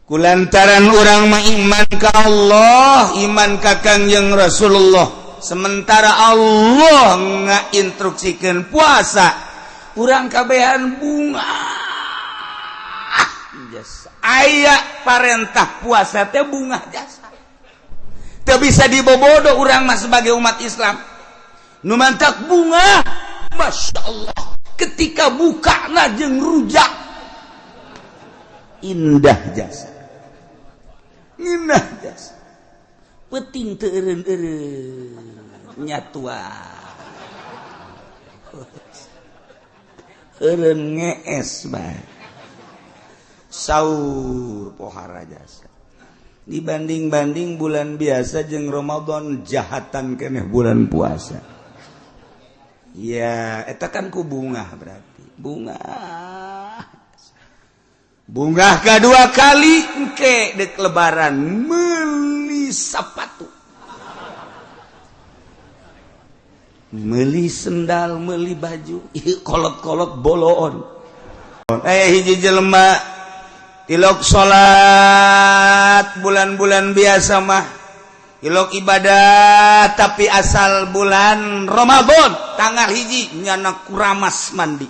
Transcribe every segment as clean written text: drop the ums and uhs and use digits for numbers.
Kulantaran urang mah iman ka Allah, iman ka Kangjeng Rasulullah. Sementara Allah ngainstruksikeun puasa, urang kabehan bungah jasa. Aya parentah puasa teh bungah jasa. Teu bisa dibobodo urang mah sebagai umat Islam. Nu mantak bungah, Masya Allah, ketika buka jeung rujak indah jasa, indah jasa. Peting teu eureun-eureun nyatua, eureun ngees bae, saur pohara jasa. Dibanding-banding bulan biasa jeung Ramadan, jahatan keneh bulan puasa. Ya, eta kan ku bungah berarti. Bungah. Bungah kedua kali engke dek lebaran meuli sepatu. Meuli sendal, meuli baju, ieu kolot-kolot boloon. Hiji jelema tilok salat bulan-bulan biasa mah ilok ibadah, tapi asal bulan Ramadan tanggal hiji nyana kuramas mandi,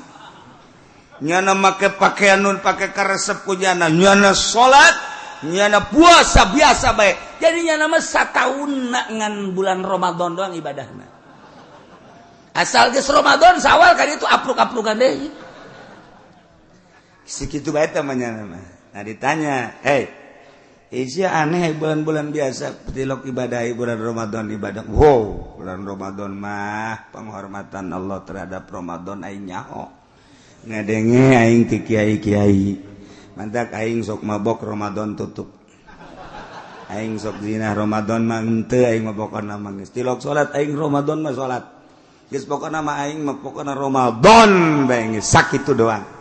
nyana make pakaian nun pake karesep ku nyana, nyana salat, nyana puasa biasa bae. Jadi nyana mah sataun ngan bulan Ramadan doang ibadahna. Asal geus Ramadan sawal kan itu apruk-aprukan deui. Segitu bae teh mah nyana mah. Nah ditanya, "Hey, Isya aneh bulan-bulan biasa tilok ibadah, bulan Ramadan ibadah." Wow, bulan Ramadan mah penghormatan Allah terhadap Ramadan aing nyaho. Ngadenge aing ti kiai-kiai. Mantak aing sok mabok Ramadan tutup. Aing sok zina Ramadan mah henteu, aing mah pokona mah geus tilok salat aing Ramadan mah salat. Geus pokona mah aing mah pokona Ramadan bae geus sakitu doang.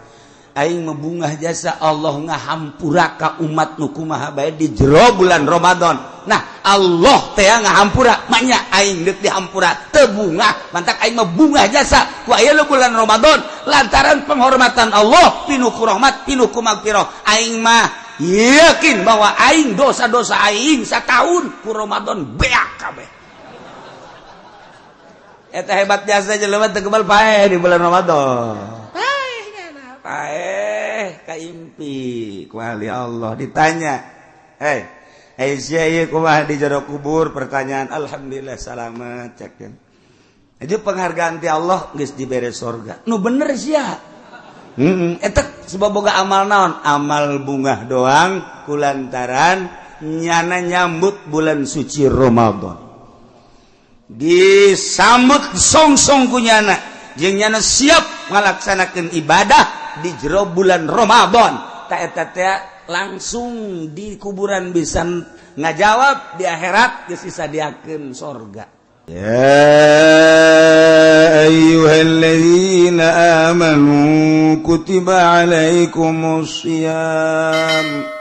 Aing mebungah jasa Allah ngahampura ka umat nu kumaha bae di jero bulan Ramadan. Nah, Allah teh ngahampura, manya aing deuk dihampura teu bungah, mantak aing mah bungah jasa ku aya bulan Ramadan lantaran penghormatan Allah pinuh ku rahmat, pinuh ku magfirah. Aing mah yakin bahwa aing dosa-dosa aing satahun ku Ramadan beak kabeh. Eta hebat jasa jelema teu kebal paeh di bulan Ramadan. Paeh kaimpi ku ahli Allah ditanya, "Hei, hey sia ieu kumaha di jero kubur?" Pertanyaan, "Alhamdulillah salamet," cek. Itu penghargaan ti Allah geus dibere sorga. Nu bener sia. Heeh, eta sebab boga amal naon? Amal bungah doang kulantaran nyana nyambut bulan suci Ramadan. Disambut song-song ku nyana, jeung nyana siap ngalaksanakeun ibadah di jero bulan Ramadan. Tak eta teh langsung di kuburan bisa ngajawab, di akhirat geus disadiakeun sorga. Ya ayyuhalladzina amanu kutiba alaikumus shiyam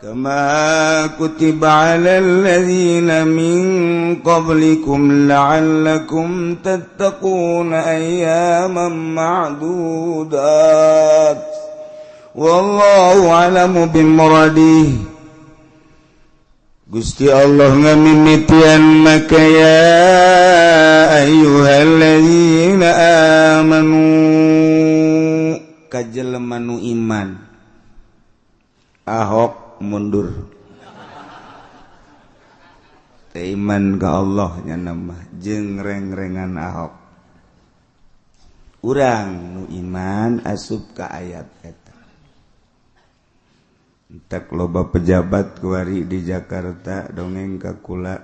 kama kutiba alal ladzina min qablikum la'allakum tattaquna ayyaman ma'dudat wallahu a'lamu bimuradihi. Gusti Allah ngamimitian maka ya ayyuhalladzina amanu ka jelema nu iman. Ahok mundur teh iman ka Allah nya mah jeung reng-rengan Ahok. Urang nu iman asup ka ayat eta. Entek loba pejabat kuari di Jakarta dongeng ka kula,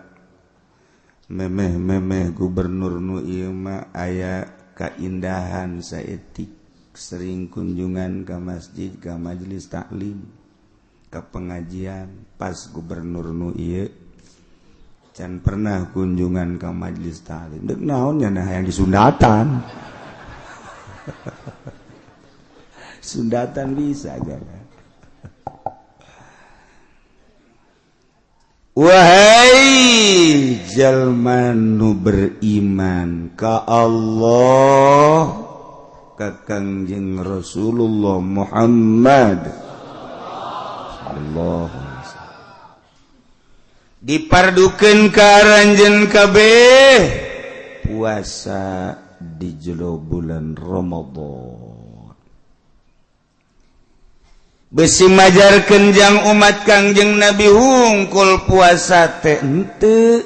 memeh-memeh gubernur nu ieu mah aya kaindahan saetik, sering kunjungan ke masjid, ke majelis taklim, ke pengajian. Pas gubernur nu ieu can pernah kunjungan ke majelis taklim, dek naon nya nah yang disundatan. Sundatan bisa aja kan. Wahai jalma nu beriman ka Allah, ka Kangjeng Rasulullah Muhammad sallallahu Dipardukeun ka aranjeun kabeh puasa di jero bulan Ramadan. Besi majarkeun jang umat Kangjeng Nabi hungkul puasa teh henteu.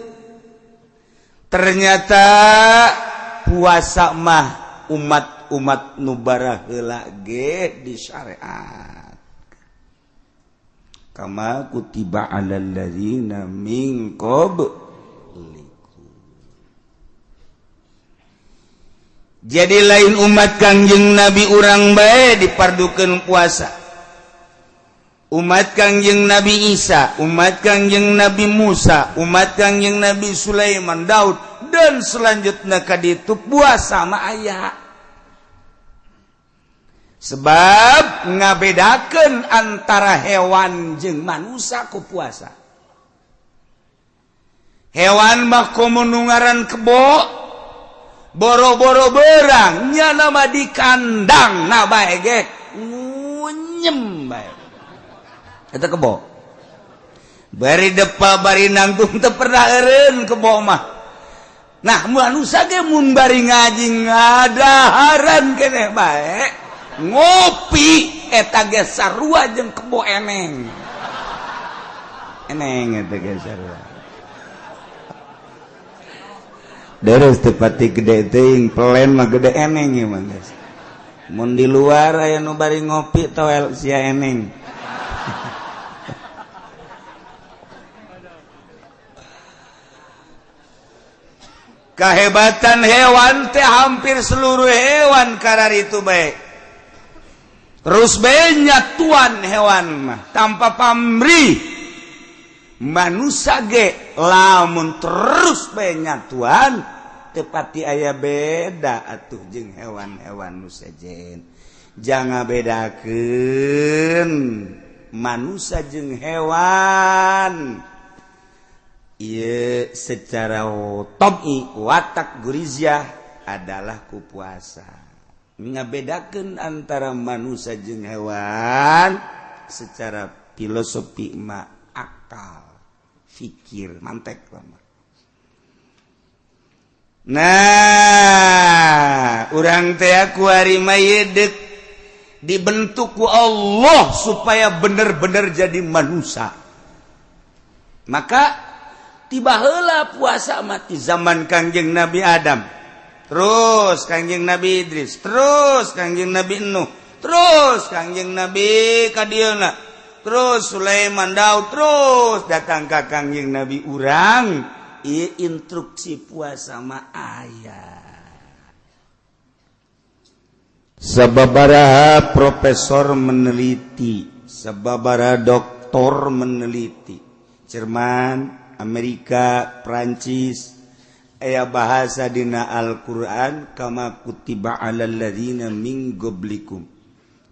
Ternyata puasa mah umat-umat nu baraheula ge di syariat. Kama kutiba alal ladzina min qablikum. Jadi lain umat Kangjeng Nabi urang bae dipardukeun puasa. Umat Kangjeng Nabi Isa, umat Kangjeng Nabi Musa, umat Kangjeng Nabi Sulaiman, Daud dan selanjutnya ka ditu puasa mah aya. Sebab ngabedakeun antara hewan jeung manusia ku puasa. Hewan mah komo nu ngaran kebo, boro-boro berang nya mah di kandang na bae ge ngunyem bae. Eta kebo. Bari depa bari nangtung teu pernah eureun kebo mah. Nah manusia ge mun bari ngaji ngadaharan keneh bae. Ngopi eta ge sarua jeung kebo eneng. Eneng eta ge sarua. Deres teu pati gede teuing, pelen mah gede eneng ieu mah geus. Mun di luar aya nu bari ngopi toel sia eneng. Kehebatan hewan teh hampir seluruh hewan karar itu baik. Terus banyak tuan hewan mah tanpa pamrih. Manusia ge lamun terus banyak tuan tepati aya beda atuh jeung hewan-hewan nu sejen. Jangan bedakeun manusia jeung hewan. Ieu secara tabii watak guriziah adalah ku puasa. Ngabedakeun antara manusia jeung hewan secara filosofi ma akal, fikir, mantek lama. Nah, urang teh kuari mah deuk dibentuk ku Allah supaya bener-bener jadi manusia. Maka tiba heula puasa mati zaman Kangjeng Nabi Adam, terus Kangjeng Nabi Idris, terus Kangjeng Nabi Nuh, terus Kangjeng Nabi kadieuna, terus Sulaiman, Daud, terus datang ka Kangjeng Nabi urang. Ieu instruksi puasa mah aya. Sababaraha profesor meneliti, sababaraha doktor meneliti, Jerman, Amerika, Prancis, aya bahasa dina Al-Qur'an kama kutiba alal ladzina min qablikum.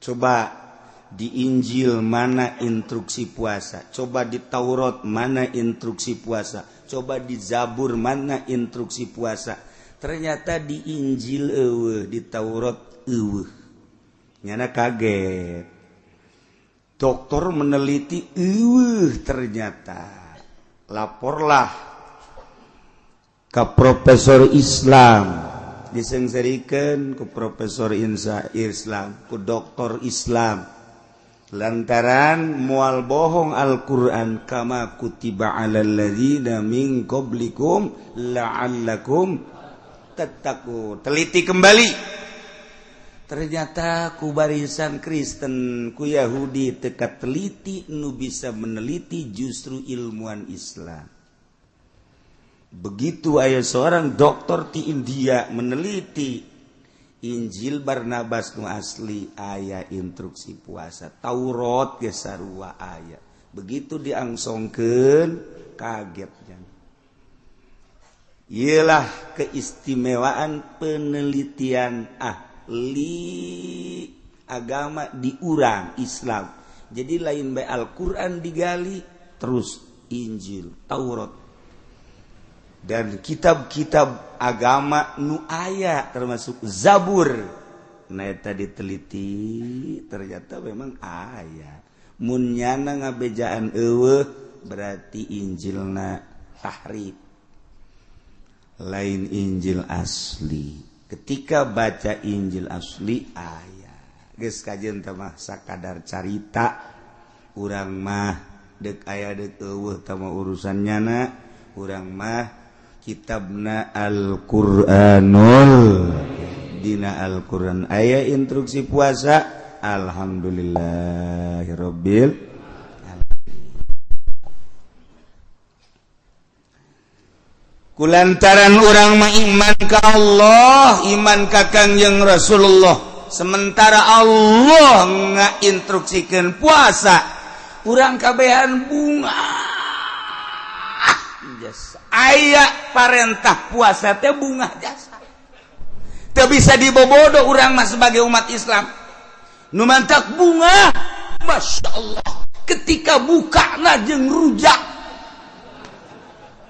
Coba di Injil mana instruksi puasa, coba di Taurat mana instruksi puasa, coba di Zabur mana instruksi puasa. Ternyata di Injil eueuh, di Taurat eueuh. Nyana kaget. Dokter meneliti eueuh ternyata. Laporlah ke profesor Islam, disengserikan ke profesor Insa Islam, ke doktor Islam, lantaran mual bohong Al-Quran kama kutiba alal ladzina min qablikum la'allakum tattaqun. Teliti kembali, ternyata ku barisan Kristen, ku Yahudi teka teliti, nu bisa meneliti justru ilmuwan Islam. Begitu aya seorang doktor di India meneliti Injil Barnabas nu asli aya instruksi puasa, Taurat ge sarua aya. Begitu diangsongkeun kagetnya. Iyalah keistimewaan penelitian ahli agama di urang Islam. Jadi lain bae Al-Qur'an digali, terus Injil, Taurat dan kitab-kitab agama nu aya termasuk Zabur. Nah eta diteliti ternyata memang aya. Mun nyana ngabejaan eueuh Berarti Injilna tahrif, lain Injil asli. Ketika baca Injil asli aya geus kajeun teh mah sakadar carita. Urang mah dek aya dek eueuh tah mah urusan nyana. Urang mah kitabna Al-Qur'anul. Dina Al-Qur'an aya instruksi puasa. Alhamdulillahirabbil alamin. Kulantaran urang mah iman ka Allah, iman ka Kangjeng Rasulullah, sementara Allah ngainstruksikeun puasa, urang kabehan bungah jasa. Aya parentah puasa teh bungah jasa. Teu bisa dibobodo urang mah sebagai umat Islam. Nu mantak bungah, Masya Allah, ketika buka jeung rujak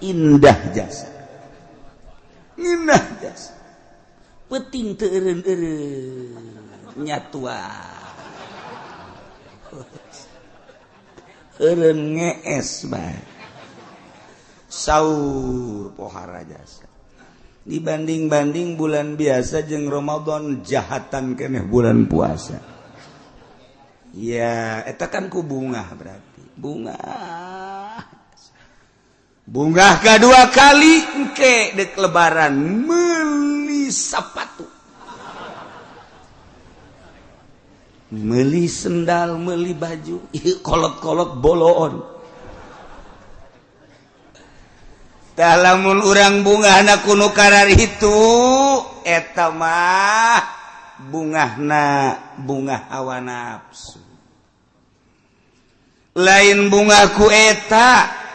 indah jasa, indah jasa. Peting teu eureun-eureun nyatua, eureun ngees bae, saur pohara jasa. Dibanding-banding bulan biasa jeung Ramadan, jahatan keneh bulan puasa. Ya eta kan ku bungah, berarti bungah. Bungah kedua kali engke dek lebaran meuli sepatu, meuli sendal, meuli baju, kolot-kolot boloon. Tah lamun urang bungahna kuno karar itu, eta mah bungahna bungah hawa nafsu, lain bungahku eta.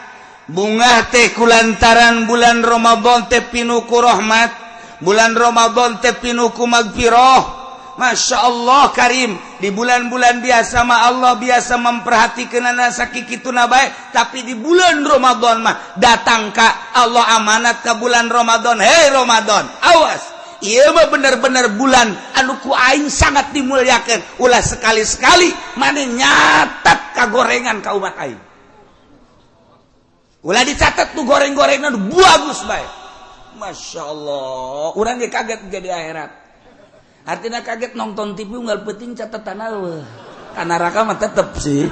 Bungah teh kulantaran bulan Ramadan teh pinuku rahmat, bulan Ramadan teh pinuku magfirah. Masya Allah Karim. Di bulan-bulan biasa mah Allah biasa memperhatikan anak sakituna baik, tapi di bulan Ramadan mah datang ka Allah amanat ke bulan Ramadan. Hei Ramadan, awas, ieu mah bener-bener bulan anu ku aing sangat dimuliakan. Ulah sekali-sekali maneh nyatat kagorengan ka umat aing. Ulah dicatat tuh goreng-gorengan bagus baik. Masya Allah, urang ge kaget jadi akhirat. Artinya kaget nonton TV unggal penting catatan eueuh. Ka neraka mah tetep sih.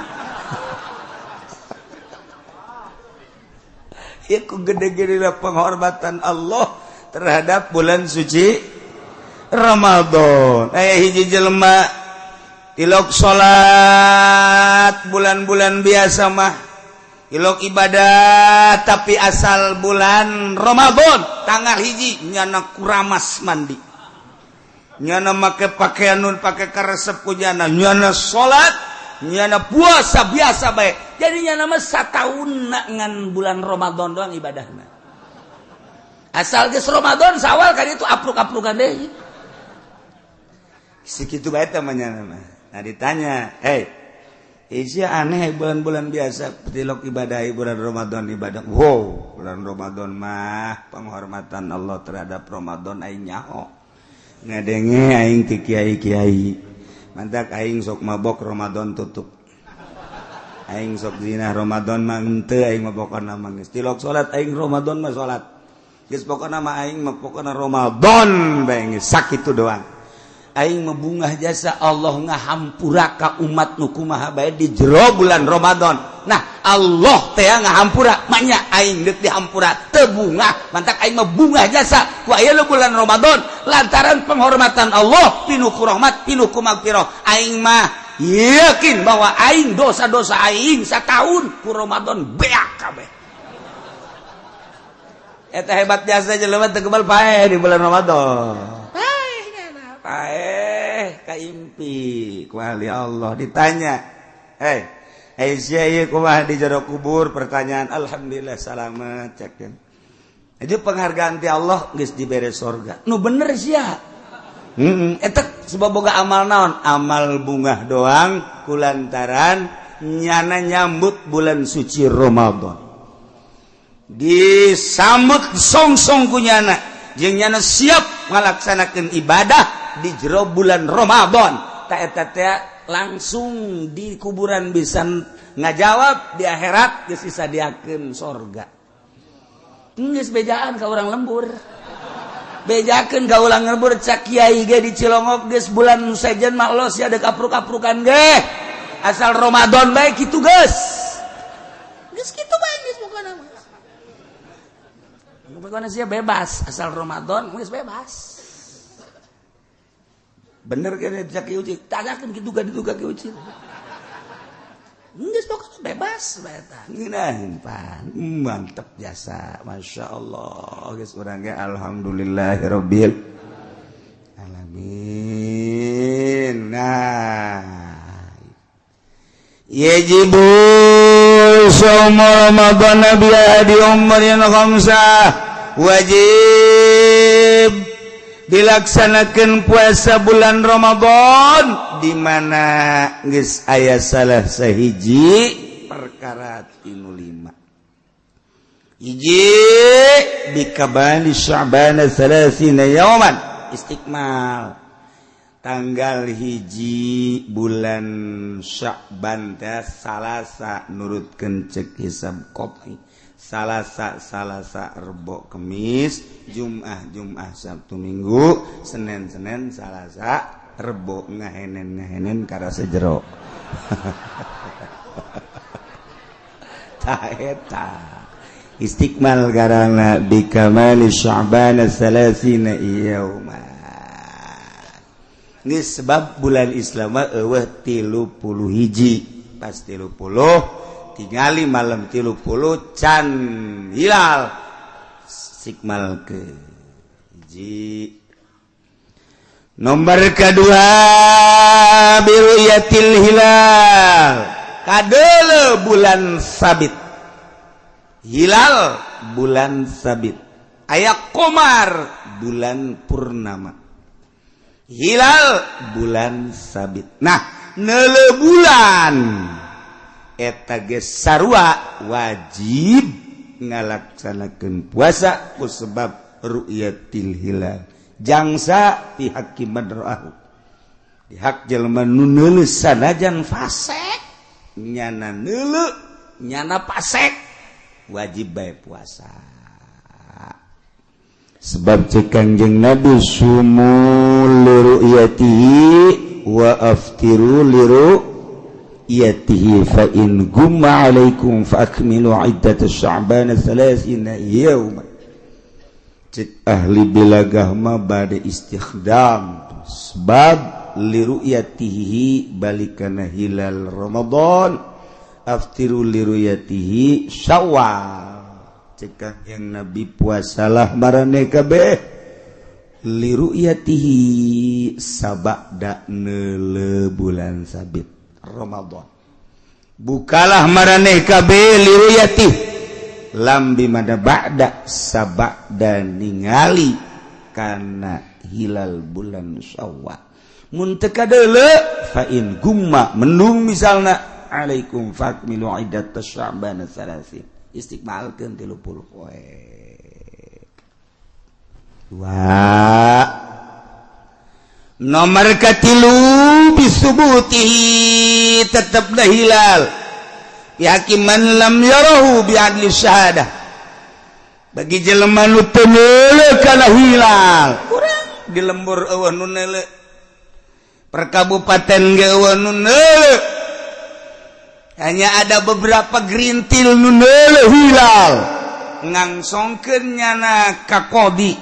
Ya ku gede-gede penghormatan Allah terhadap bulan suci Ramadan. Hiji jelema tilok salat bulan-bulan biasa mah tilok ibadah, tapi asal bulan Ramadan tanggal hiji nyana kuramas mandi, nyana make pakaian nun pake karesep ku nyana, nyana salat, nyana puasa biasa bae. Jadi nyana mah sataun ngan bulan Ramadan doang ibadahna. Asal geus Ramadan sawal kan itu apruk-aprukan deui. Segitu bae teh mah nyana mah. Nah ditanya, "Hei, Isya aneh bulan-bulan biasa tilok ibadah, bulan Ramadan ibadah." Wow, bulan Ramadan mah penghormatan Allah terhadap Ramadan. Aing nyaho ngadenge aing ti kiai-kiai, mantak aing sok mabok Ramadan tutup, aing sok zina Ramadan mah henteu, aing mah pokona mah geus tilok salat aing Ramadan mah salat geus, pokona mah aing mah pokona Ramadan bae geus sakitu doang. Aing mebungah jasa Allah ngahampura ka umat nu kumaha bae di jero bulan Ramadan. Nah Allah teh ngahampura, maknya aing deuk dihampura teu bungah, mantak aing mebungah jasa ku aya bulan Ramadan lantaran penghormatan Allah pinuh ku rahmat, pinuh ku magfirah. Aing mah yakin bahwa aing dosa-dosa aing satahun ku Ramadan beak kabeh. Eta hebat jasa jelema teu kebal paeh di bulan Ramadan. Paeh kaimpi ku ahli Allah ditanya, "Hei, sia ieu kumaha di jero kubur?" Pertanyaan, alhamdulillah salamet cek. Jadi penghargaan ti Allah geus dibere sorga. Nu bener sia. Eta sebab boga amal naon? Amal bungah doang kulantaran nyana nyambut bulan suci Ramadan. Disambut song-song ku nyana, jeung nyana siap ngalaksanakeun ibadah di jero bulan Ramadan. Ta eta teh Langsung di kuburan bisa ngajawab, di akhirat geus disadiakeun sorga. Geus bejaan ka urang lembur, bejakeun ka urang lembur. Cak kiai ge di Cilongok, geus bulan sejen mah los ya, ada kapruk-kaprukan ge, asal Ramadan bae kitu. Geus, geus kitu bae, geus pokona mah, pokona sia bebas, asal Ramadan geus bebas. Bener kan cak Ki Uci? Tanyakeun kitu ka ditu ka Ki Uci. Geus pokoknya bebas bae eta. Ngeunaheun pan. Mantep jasa. Masya Allah. Geus urang ge alhamdulillahirabbil alamin. Nah, yajibu shaum Ramadan bi ahadi umurin khamsah. Wajib dilaksanakan puasa bulan Ramadan di mana geus aya salah sahiji perkara tinu lima. Hiji, bikamali Sya'ban 30 yauman, istikmal tanggal 1 bulan Sya'ban teh Salasa, nurutkeun cek hisab kopi Salasa, Salasa, Rebo, Kemis, Jumat, Jumat, Sabtu, Minggu, Senin, Senin, Salasa, Rebo, ngahenen ngahenen karasa jero. Tah, eta istikmal karana bikamali Sya'ban 30 yauma. Ini sebab bulan Islam euweuh 31, pas 30 tingali malam 30 can hilal, istikmal ke hiji. Nomor kedua, biruyatil hilal, kadele bulan sabit, hilal bulan sabit aya komar bulan purnama, hilal bulan sabit. Nah, neuleu bulan eta ge sarua wajib ngalaksanakeun puasa ku sebab ru'yatil hilal, jangsa pihak man ra'ahu, di hak jelema nu neuleu, sanajan fasek nyana neuleu nyana pasek, wajib bae puasa. Sebab cek Kangjeng Nabi, sumu liru'yatihi wa aftiru liru'yatihi, fa in gumma alaikum fa akmilu iddat sya'ban 30 yawma. Cek ahli balagah mah bade istikhdam, sebab liru'yatihi balikana hilal Ramadan, aftiru liru'yatihi Syawal. Cek Kangjeng Nabi, puasalah maraneh kabeh liru'yatihi sabada neuleu bulan sabit Ramadan, bukalah maraneh kabeh liruyati lam bimana ba'da, sabada ningali kana hilal bulan Syawal. Mun teu kadeuleu, fa in gumma, mendung misalna, alaikum fakmilu iddat sya'ban 30, istikmalkeun 30 poe. Dua. Nomor katilu, bisubutihi, tetaplah hilal yakin man lam yarahu bi'adli syahadah, bagi jelema nu teu neuleu kana hilal. Kurang di lembur euweuh nu neuleu, per kabupaten ge euweuh nu neuleu, hanya ada beberapa gerintil nu neuleu hilal, ngangsongkeun nyana ka qadi,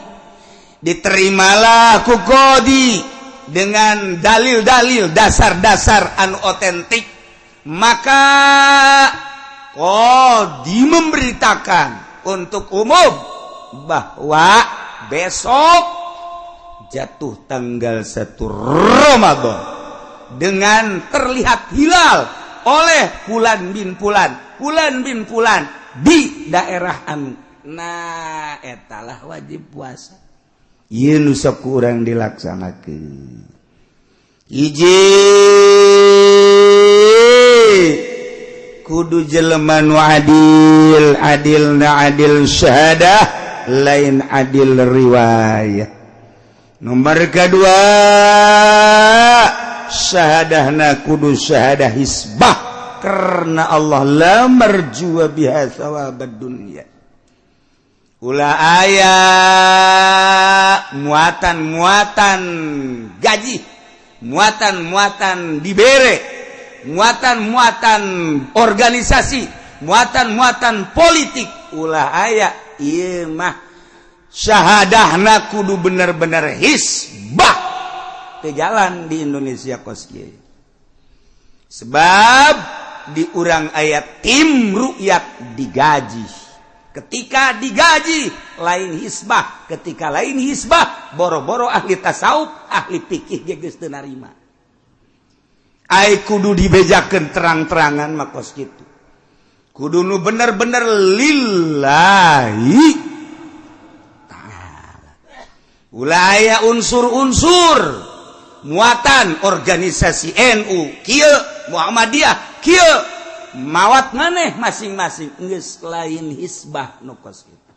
diterimalah ku qadi dengan dalil-dalil, dasar-dasar anu otentik, maka qadi memberitakan untuk umum bahwa besok jatuh tanggal 1 Ramadan dengan terlihat hilal oleh fulan bin fulan, fulan bin fulan di daerah anu. Nah, etalah wajib puasa. Ieu nu sok kurang dilaksanakeun. Hiji, kudu jelema nu adil, adil na adil syahadah, lain adil riwayat. Nomor kedua, Syahadahna kudu syahadah hisbah karena Allah, la marjuwa biha thawabad dunya. Ulah aya muatan-muatan gaji, muatan-muatan dibere, muatan-muatan organisasi, muatan-muatan politik, ulah aya. Ieu mah syahadahna kudu bener-bener hisbah. Teu jalan di Indonesia kos kieu, sebab di urang aya tim rukyat digaji. Ketika digaji lain hisbah. Ketika lain hisbah, boro-boro ahli tasawuf, ahli fikih ge geus teu narima. Ai kudu dibejakeun terang-terangan mah kos kitu, kudu nu bener-bener lillahi ta'ala. Ulah aya unsur-unsur muatan organisasi NU kieu, Muhammadiyah kieu, mawat maneh masing-masing, geus lain hisbah nu kos kitu.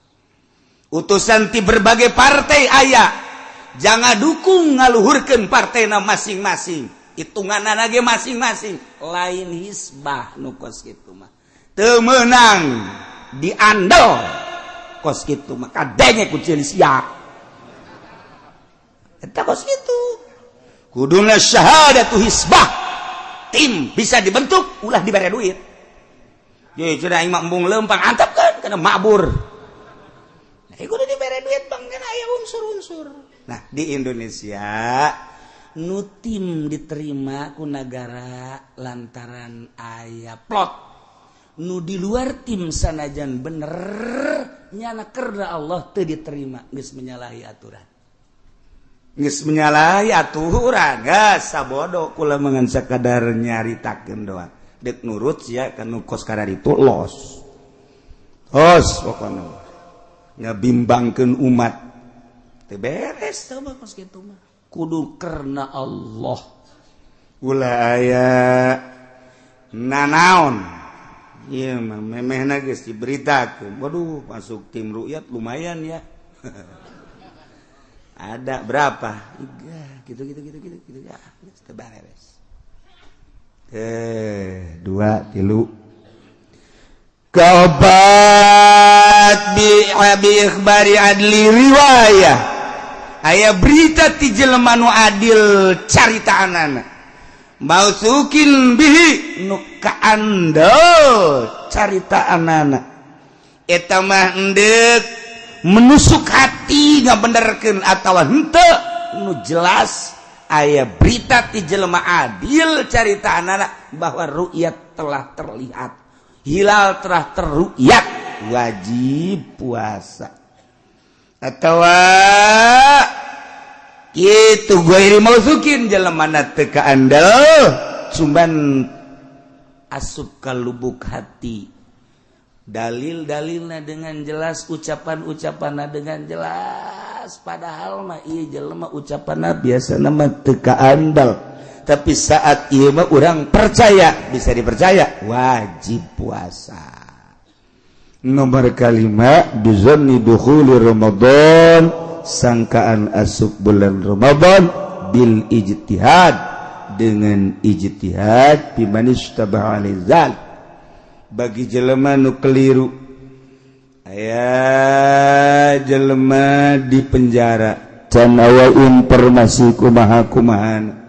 Utusan ti berbagai partai aya, jangan dukung ngaluhurkeun partena masing-masing, hitungan ge masing-masing, lain hisbah nu kos kitu mah. Teu meunang diandel kos kitu mah, kadenge ku sia eta. Kos kitu kuduna syahadatu hisbah. Tim bisa dibentuk, ulah diberi duit. Ye, cenah aing mah embung lempang, antap kan karena mabur. Nah, kudu diberi duit, Bang, kan aya unsur-unsur. Nah, di Indonesia nu tim diterima ku negara lantaran aya plot. Nu di luar tim sanajan bener nyana kerna Allah teu diterima, geus menyalahi aturan. Geus menyalahi aturan, geus sabodo kula mengan sakadar nyaritakeun doang. Dek nurut sia kan nu kos itu los. Os pokona ngabimbangkeun umat teu beres teu mah kos kitu mah. Kudu karena Allah, ulah aya nanaon. Ieu mah memehna geus diberitakeun, waduh, masuk tim rukyat lumayan ya, ada berapa? Tiga, gitu gitu gitu gitu gitu ya, geus teu beres. Eh, dua, tilu. Kaopat, bi abi ikhbari adli riwayah, aya berita ti jelema nu adil caritaanana, mautsuqin bihi, nu kaandel caritaanana. Eta mah endek menusuk hati ngabenerkeun atawa henteu, nu jelas aya berita ti jelema adil caritaanana bahwa ru'yat telah terlihat, hilal telah terru'yat, wajib puasa. Atau itu ghairi mautsuqin, jelema na teu kaandel, cuman asup ka lubuk hati dalil-dalilna dengan jelas, ucapan-ucapanna dengan jelas. Padahal mah ieu jelema ucapanna biasa mah teu kaandel, tapi saat ieu mah urang percaya, bisa dipercaya, wajib puasa. Nomor kalima, bizanni dukhuli Ramadan, sangkaan asup bulan Ramadan, bil ijtihad, dengan ijtihad, biman isytabaha alaihi, bagi jelema nu keliru. Aya jelema di penjara, can aya informasi kumaha kumaha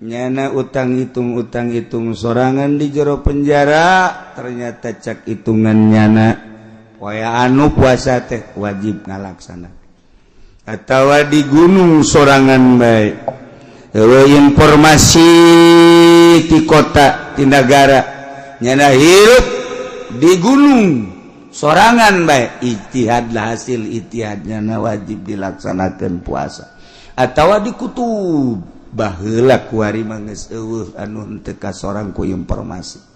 nyana, utang hitung, utang hitung sorangan di jero penjara. Ternyata cak hitungan nyana poe anu puasa teh wajib ngalaksana. Atau di gunung sorangan bae, informasi di kota, di negara, nyana hirup di gunung sorangan bae, ijtihad lah. Hasil ijtihadnya na wajib dilaksanakan puasa. Atau di kutub baheula kuari mah geus eueuh anu teu kasorang ku informasi.